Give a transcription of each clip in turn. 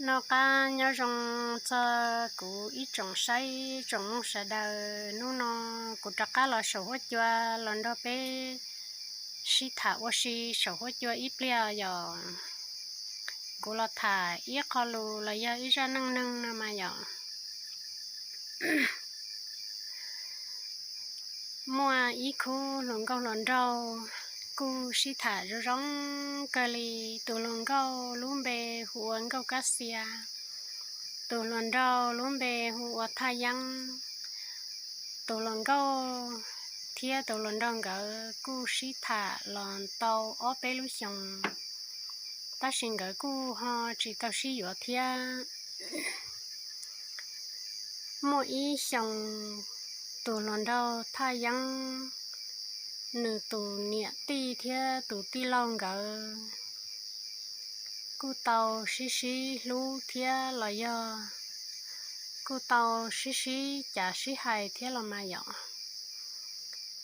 Noj qab nyob zoo txog kuv ib tsoom saib tsoom mloog sawv daws. Hnub no kuv rov qab los saum huab cua los nrog peb sib tham ua si saum huab cua ib pliag yom. Kuv los tham ib qho lus los yog ib zaj neej neeg no mas yom. Muaj ib khub hluas nkauj hluas nraug kuj sib tham zoo zoo kawg li. Tus hluas nkauj lub npe hu ua Nkauj Kab Xia, tus hluas nraug lub npe hu ua Thaj Yeeb. Tus hluas nkauj thiab tus hluas nraug nkawd kuj sib tham los tau ob peb lub xyoos, tab sis nkawd kuj ho tsis tau sib yuav thiab. Muaj ib xyoos, tus hluas nraug Thaj Yeeb, nws tus niam tij thiab tus tij laug nkawd kuj tau sib sib hlub thiab los yog kuj tau sib sib cav sib hais thiab los mas yom.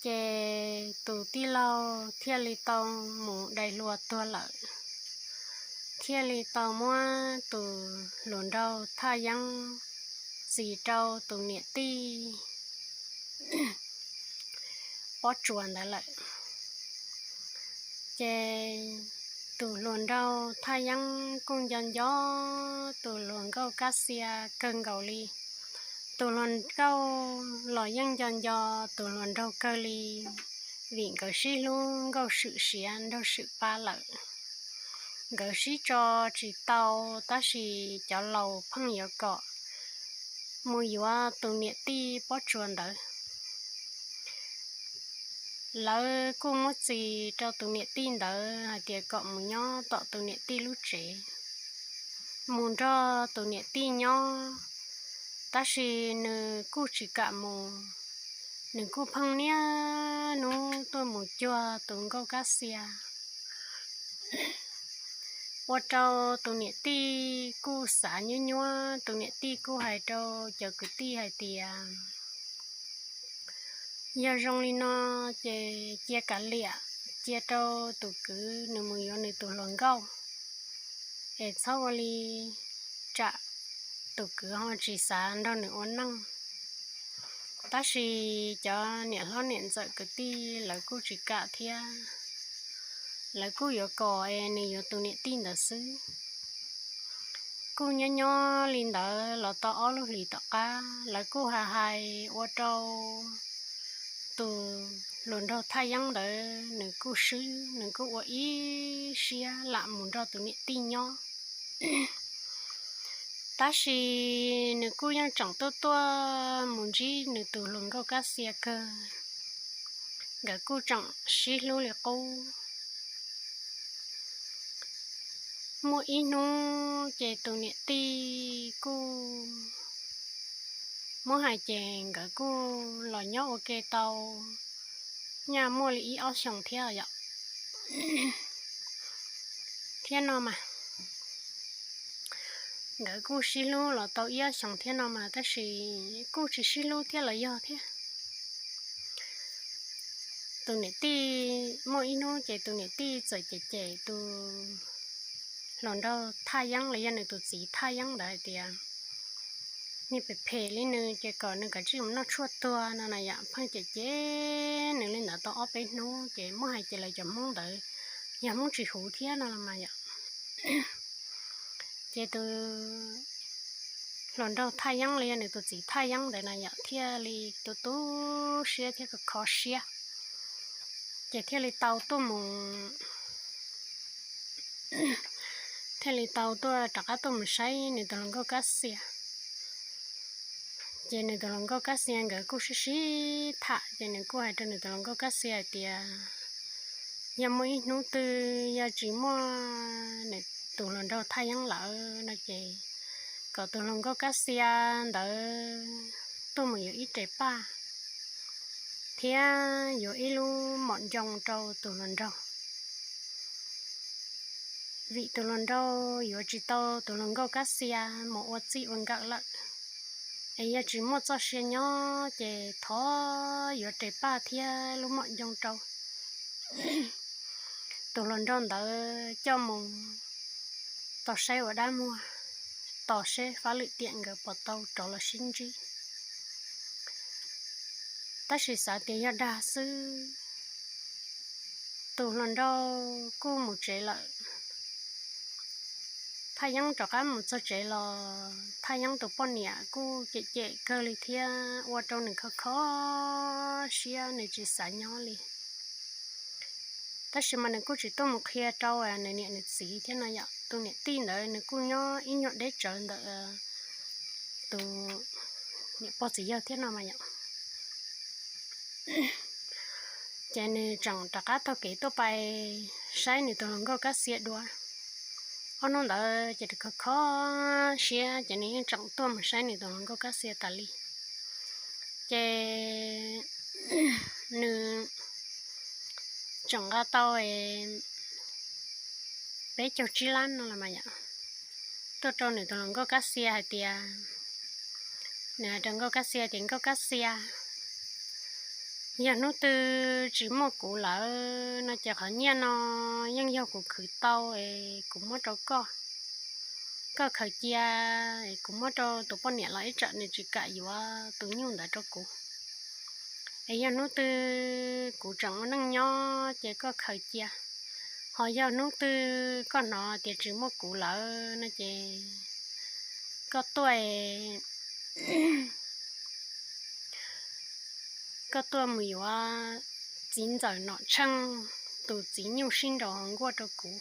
Ces tus tij laug thiaj li tau mus dai hlua tuag lawm, thiaj li tau muab tus hluas nraug Thaj Yeeb txis rau tus niam tij pob tsuas ntawd lawm. Ces tus hluas nraug Thaj Yeeb kuj nco nco tus hluas nkauj Kab Xia kawg nkaus li. Tus hluas nkauj los yeej nco nco tus hluas nraug kawg li, vim nkawd sib hlub nkauj swm siav nraug swm pa lawm. Nkawd sib tso tsis tau, tab sis cov laus pheej yuav kom mus yuav tus niam tij pob tsuas ntawd. Lawv kuj muab txis rau tus niam tij ntawd hais tias kom mus nyob tom tus niam tij lub tsev, mus nrog tus niam tij nyob, tab sis nws kuj tsis kam mus. Nws kuj pheej niaj hnub tuaj mus cuag tus nkauj Kab Xia, ua rau tus niam tij kuj xav nyuab nyuab. Tus niam tij kuj hais rau cov kwv tij hais tias, yog zoo li no ces cia kav liam, cia rau tus kwv nws mus yuav nws tus hluas nkauj, es txhob ua li tsam tus kwv ho tsis xav nrog nws ua neej. Tab sis cov niam hlob niam ntxawm kwv tij lawv kuj tsis kam thiab, lawv kuj yuav kom es nws yuav tus niam tij ntawd xwb. Kuj nyob nyob li ntawd los tau ob lub hlis tom qab, lawv kuj hais hais ua rau tus hluas nraug Thaj Yeeb ntawd nws kuj swb, nws kuj ua ib siab lam mus nrog tus niam tij nyob. Tab sis nws kuj yeej tseem tuaj tuaj mus ntsib nws tus hluas nkauj Kab Xia kawg, nkawd kuj tseem sib hlub li qub. Muaj ib hnub ces tus niam tij kuj, muab hais ces nkawd kuj los nyob ua ke tau nyaj muaj li ib ob xyoos thiab yom. Thiab no mas nkawd kuj sib hlub los tau ib ob xyoos thiab no mas, tab sis kuj tsis sib hlub thiab los yog thiab. Tus niam tij, muaj ib hnub ces tus niam tij txawm cem cem tus hluas nraug Thaj Yeeb los yog nws tus txiv Thaj Yeeb ntawd hais tias, niag phem phem li nws ces kom nws kav tsij mus noj tshuaj tuag no na yom. Pheej cem cem nws li ntawd tau ob peb hnub ces muab hais ces lawv cov Hmoob ntawd yog Hmoob tsis huv thiab no los mas yom. Ces tus hluas nraug Thaj Yeeb los yog nws tus txiv Thaj Yeeb ntawd na yom thiaj li tu tu siab thiab kho siab, ces thiaj li tau tuaj mus, thiaj li tau tuaj rov qab tuaj mus saib nws tus hluas nkauj Kab Xia. Ces nws tus hluas nkauj Kab Xia nkawd kuj sib sib tham ces nws kuj hais rau nws tus hluas nkauj Kab Xia hais tias, yog muaj ib hnub twg yog tsis muaj nws tus hluas nraug Thaj Yeeb lawm no ces kom tus hluas nkauj Kab Xia ntawd tuaj mus yuav ib re paj thiab yuav ib lub mom ncoo rau tus hluas nraug, vim tus hluas nraug yuav tsis tau tus hluas nkauj Kab Xia mus ua txij ua nkawm lawm. Es yog tsis muaj txoj sia nyob ces thov yuav re paj thiab lub mom ncoo rau tus hluas nraug ntawd coj mus tau saib ua dab muag. tos seb fab lwm tiam nkawd puas tau rov los sib ntsib. Tab sis xav tias yog dag xwb. Tus hluas nraug kuj mus tsev lawm. Thaj Yeeb rov qab mus txog tsev los Thaj Yeeb tus poj niam kuj cem cem kawg li thiab ua rau nws kho kho siab, nws tsis xav nyob li. Tab sis mas nws kuj tsis tuaj mus qhia rau nws niam nws txiv thiab no yom. Tus niam tij ntawd nws kuj nyob ib nyuag deb tsawv ntawm tus niam pog txiv yawg thiab no mas yom. Ces nws tseem rov qab taug kev tuaj pais saib nws tus hluas nkauj Kab Xia dua. Ob hnub ntawd ces nws kho kho siab ces nws yeej tseem tuaj mus saib nws tus hluas nkauj Kab Xia tas li. Ces nws tseem nqa tau peb caug tsib lab no los mas yom, tuaj rau nws tus hluas nkauj Kab Xia hais tias, nws hais rau nkauj Kab Xia tias, Nkauj Kab Xia, yog hnub twg tsis muaj kuv lawm no ces qhov nyiaj no yeej yog kuv khwv tau es kuv muab rau koj. Koj khaws cia es kuv muab rau tus poj niam los ib tsam nws tsis kam yuav tus nyuj ntawd rau kuv. Es yog hnub twg kuv tseem ua neej nyob ces koj khaws cia. Ho yog hnub twg koj hnov tias tsis muaj kuv lawm no ces koj tuaj, koj tuaj mus yuav txiv ntxawm Nom Tsheej tus txiv nyuj sib nraus hauv nkuaj rau kuv.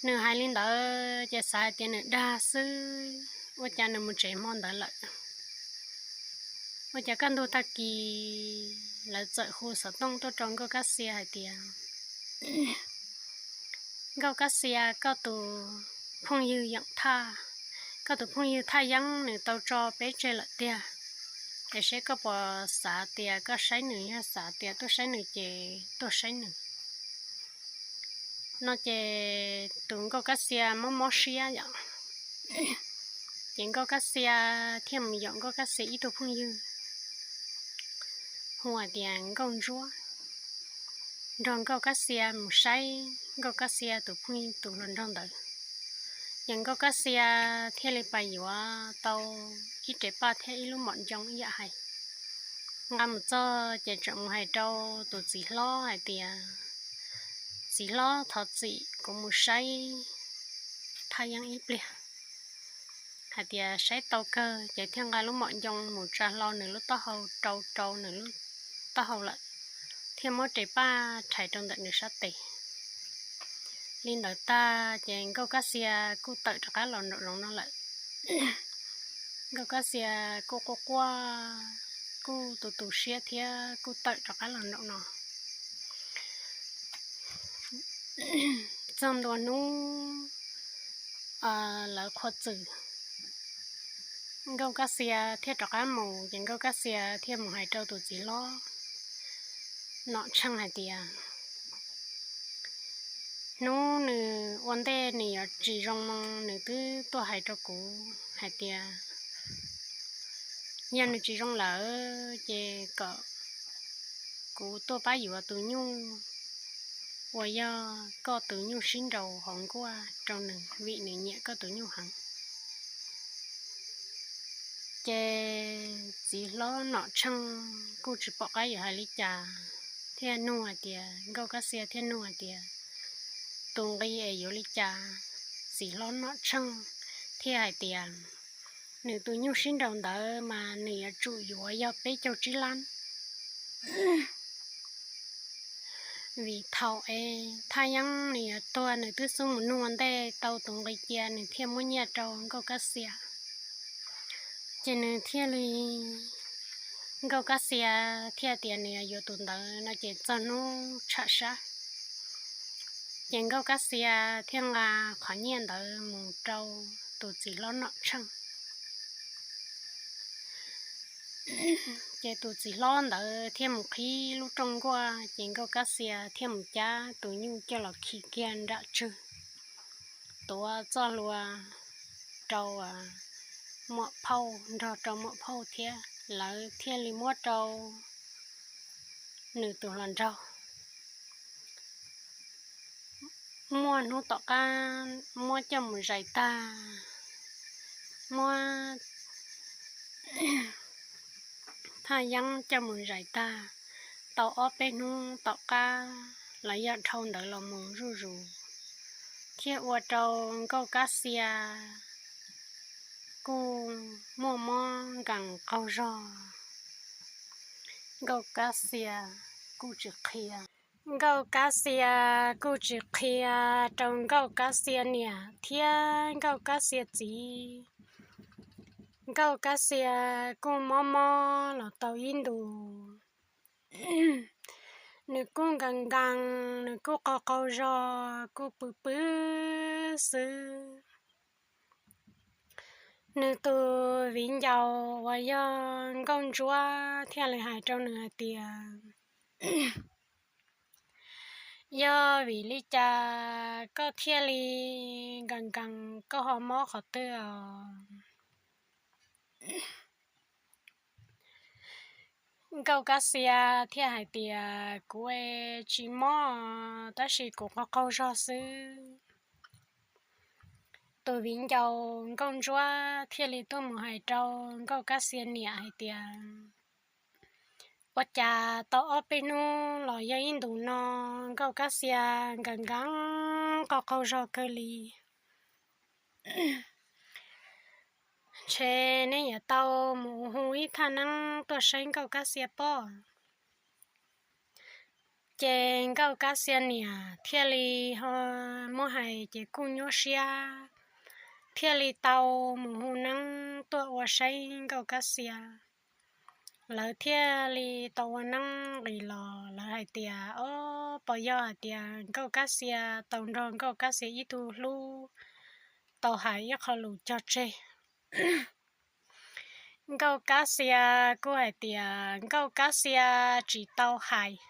Nws hais li ntawd ces xav hais tias nws dag xwb, ua cas nws mus tsev hmo ntawd lawm, ua cas kaj ntug tag kis lawv txawm hu xov tooj tuaj rau nkauj Kab Xia hais tias, Nkauj Kab Xia, koj tus phooj ywg Yeem Thaj, koj tus phooj ywg Thaj Yeeb nws tau tso peb tseg lawm tiag. Es seb koj puas xav tias koj saib nws, yog xav tias tuaj saib nws ces tuaj saib nws. No ces tus nkauj Kab Xia mob mob siab yom, ces nkauj Kab Xia thiaj mus yaum nkauj Kab Xia ib tug phooj ywg hu hais tias nkauj Ntsuab, nrog nkauj Kab Xia mus saib nkauj Kab Xia tus phooj ywg tus hluas nraug ntawd. Ces nkauj Kab Xia thiaj li pais yuav tau ib rev paj thiab ib lub mom ncoo ib yam hais. Nqa mus txog ces tseem mus hais rau tus txiv hlob hais tias, Txiv hlob, thov txim, kuv mus saib Thaj Yeeb ib pliag. Hais tias saib tau kawg ces thiaj nqa lub mom ncoo mus tsa hlo nws lub taub hau, rau rau nws lub taub hau lawm, thiaj muab rev paj rhais rau ntawm nws sab tes. Li ntawd tag ces nkauj Kab Xia kuj tawm rov qab los nraum zoov no lawm. Nkauj Kab Xia kuj quaj quaj, kuj tu tu siab thiab kuj tawm rov qab los nraum no. Txog ntua hnub lawv qhua txws, nkauj Kab Xia thiaj rov qab mus, ces nkauj Kab Xia thiaj mus hais rau tus txiv hlob Nom Tsheej hais tias, hnub nws ua ntej nws yuav tsis zoo no nws twb tuaj hais rau kuv hais tias yog nws tsis zoo lawm ces kom kuv tuaj pab yuav tus nyuj uas yog koj tus nyuj sib nraus hauv nkuaj rau nws vim nws nyiam koj tus nyuj heev. Ces txiv hlob Nom Tsheej kuj tsis pom qab yuav hais li cas, thiaj nug hais tias, nkauj Kab Xia thiaj nug hais tias, tus nqi es yuav li cas? Txiv hlob Nom Tsheej thiaj hais tias, nws tus nyuj sib nraus ntawd mas nws yuav tsum yuav yog peb caug tsib lab. Vim thaum es Thaj Yeeb nws yuav tuag nws twb xub mus nug ua ntej tau tus nqi cia nws thiaj muab nyiaj rau nkauj Kab Xia. Ces nws thiaj li, nkauj Kab Xia thiaj tias nws yuav tus ntawd no ces txog hnub tsham sab, ces nkauj Kab Xia thiaj nqa qhov nyiaj ntawd mus rau tus txiv hlob Nom Tsheej. Ces tus txiv hlob ntawd thiaj mus qhib lub rooj nkuaj, ces nkauj Kab Xia thiaj mus cab tus nyuj coj los khi kiag nram tswg, tuav txoj hlua rau muam phauj, nrog rau muam phauj thiab lawv thiaj li muab rau nws tus hluas nraug. Muaj hnub tom qab muab coj mus zais tag, muab Thaj Yeeb coj mus zais tag, tau ob peb hnub tom qab los yog dhau ntawd los mus zuj zus, thiaj ua rau Nkauj Kab Xia kuj muaj mob nkees qaug zog. Nkauj Kab Xia kuj tsis qhia. Nkauj Kab Xia kuj tsis qhia rau Nkauj Kab Xia niam thiab Nkauj Kab Xia txiv. Nkauj Kab Xia kuj mob mob los tau ib ntus. Nws kuj nkees nkees, nws kuj qaug qaug zog, kuj pw pw xwb. Nws tus viv ncaus uas yog Nkauj Ntsuab thiaj li hais rau nws hais tias, Yog vim li cas koj thiaj li nkees nkees, koj ho mob qhov twg os? Nkauj Kab Xia thiaj hais tias, Kuv tsis mob, tab sis kuv qaug qaug zog xwb. Tus viv ncaus Nkauj Ntsuab thiaj li tuaj mus hais rau Nkauj Kab Xia niam hais tias, Ua cas tau ob peb hnub los yog ib ntus no Nkauj Kab Xia nkees nkees qaug qaug zog kawg li? Ntshe neb yuav tau mus hu ib thaj neeb tuaj saib Nkauj Kab Xia pob. Ces Nkauj Kab Xia niam thiaj li ho muab hais ces kuj nyuaj siab, thiaj li tau mus hu neeb tuaj ua saib Nkauj Kab Xia. Lawv thiaj li tau ua neeb nqis los, lawv hais tias, Ob, puas yog hais tias Nkauj Kab Xia tau nrog Nkauj Kab Xia ib tug hlub tau hais ib qho lus cog tseg? Nkauj Kab Xia kuj hais tias Nkauj Kab Xia tsis tau hais,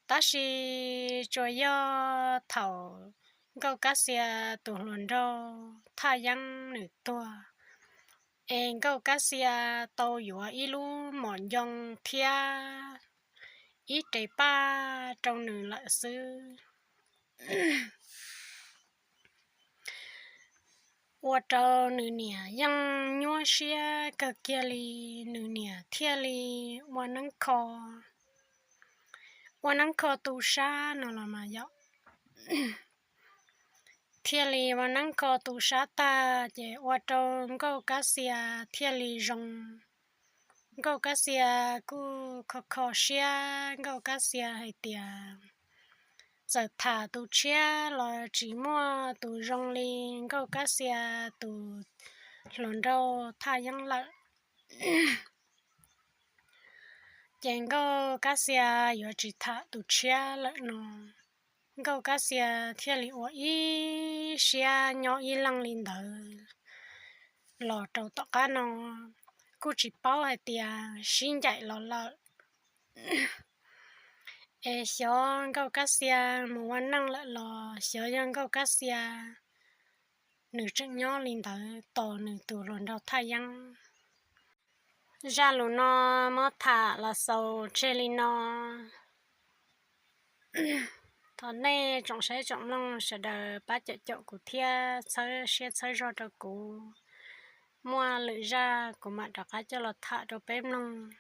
tab sis tsuas yog thaum Nkauj Kab Xia tus hluas nraug Thaj Yeeb nws tuag, es Nkauj Kab Xia tau yuav ib lub mom ncoo thiab ib rev paj rau nws lawm xwb. Ua rau nws niam yeej nyuaj siab kawg kiag li, nws niam thiaj li ua neeb kho, ua neeb kho tu sab no los mas yom. Thiaj li ua neeb kho tu sab tag ces ua rau Nkauj Kab Xia thiaj li zoo. Nkauj Kab Xia kuj kho kho siab, Nkauj Kab Xia hais tias txawm tham tus tshiab los tsis muaj tus zoo li Nkauj Kab Xia tus hluas nraug Thaj Yeeb lawm. Ces Nkauj Kab Xia yuav tsis tham tus tshiab lawm no, Nkauj Kab Xia thiaj li ua ib siab nyob ib leeg li ntawd los rau tom qab no, kuj tsis paub hais tias sib ncaim los lawm, es xyov Nkauj Kab Xia mus ua neej lawm los xyov yog Nkauj Kab Xia nws tseem nyob li ntawd tos nws tus hluas nraug Thaj Yeeb. Zaj lus no muab tham los xaus tseg li no. Thov nej tsoom saib tsoom mloog sawv daws pab caum caum kuv thiab txhawb siab txhawb zog rau kuv. Muaj lwm zaj kuv mam rov qab coj los tham rau peb mloog.